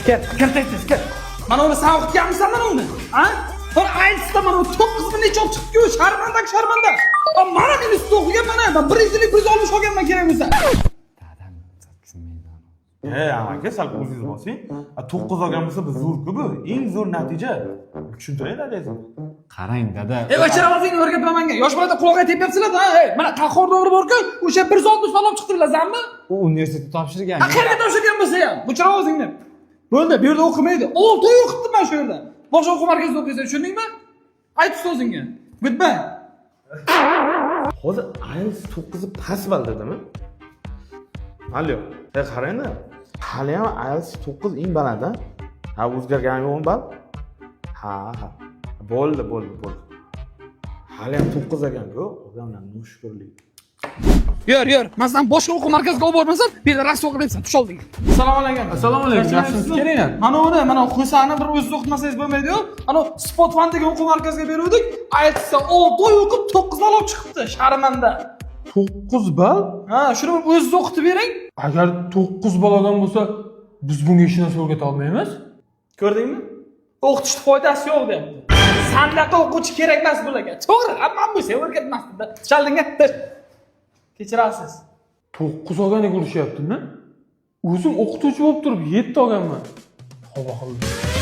Kel, kir, tez, tez, kir. Mana uni san o'qitganmisan, mana uni? A? Bir IELTSda mana u 9 ming necha olib chiqdi-ku, sharmanda, sharmanda. A, mana men ustida o'qigan, mana man 1 yillik 160 olganman kerak bo'lsa. Dadam tushunmaydi. E, aka, sal o'zingiz bosing. 9 olgan bo'lsa, bu zo'r-ku bu. Eng zo'r natija. Tushuntiring dadangizni. Qarang, dada. Ey, o'chir ovozingni, o'rgatma menga. Yosh bolada quloqqa tepyapsizlar, ha? Ey, mana Qahhor to'g'ri bor-ku, o'sha 160 olib chiqdi, bilasanmi? U universitetda topshirgan. Ha, qayerga topshirgan bo'lsa ham. O'chir ovozingni. Bo'ldi, bu yerda o'qimaydi. 6 oy o'qitdim man shu yerda. Boshqa o'quv markazida o'qiysan, tushundingmi? Ayt ustozingga. Goodbye. Hozir IELTS 9 past ball dedimi? Alyo. E, qarang-da. Hali ham IELTS 9 eng baland, ha? Ha, o'zgargani yo'qmi ball? Ha. Bo'ldi, bo'ldi, bo'ldi. Hali ham 9 ekan-ku. Odamlar noshukurlik. Yur, yur. Masalan, boshqa o'quv markaziga olib bormasam, bu yerda rasvo qilyapsan, tush oldinga. Assalomu alaykum. Assalomu alaykum, yaxshimisiz, kelinglar. Mana uni, mana Husanni bir o'zingiz o'qitmasangiz bo'lmaydi-yu. Ana Spot One degan o'quv markaziga beruvdik. IELTSda 6 oy o'qib 9 ball olib chiqibdi, sharmanda. 9 ball? Ha, shuni bir o'zingiz o'qitib bering. Agar 9 ball olgan bo'lsa, biz bunga hech narsa o'rgata olmaymiz. Ko'rdingmi? O'qitishni foydasi yo'q deyapti. Sandaqa o'quvchi kerak emas bularga. To'g'ri, man bo'lsa o'rgatmasdim. Tush oldinga. Kechirasiz. 9 olganiga urishyaptimi? O'zim o'qituvchi bo'lib turib 7 olganman. Tavba qildim.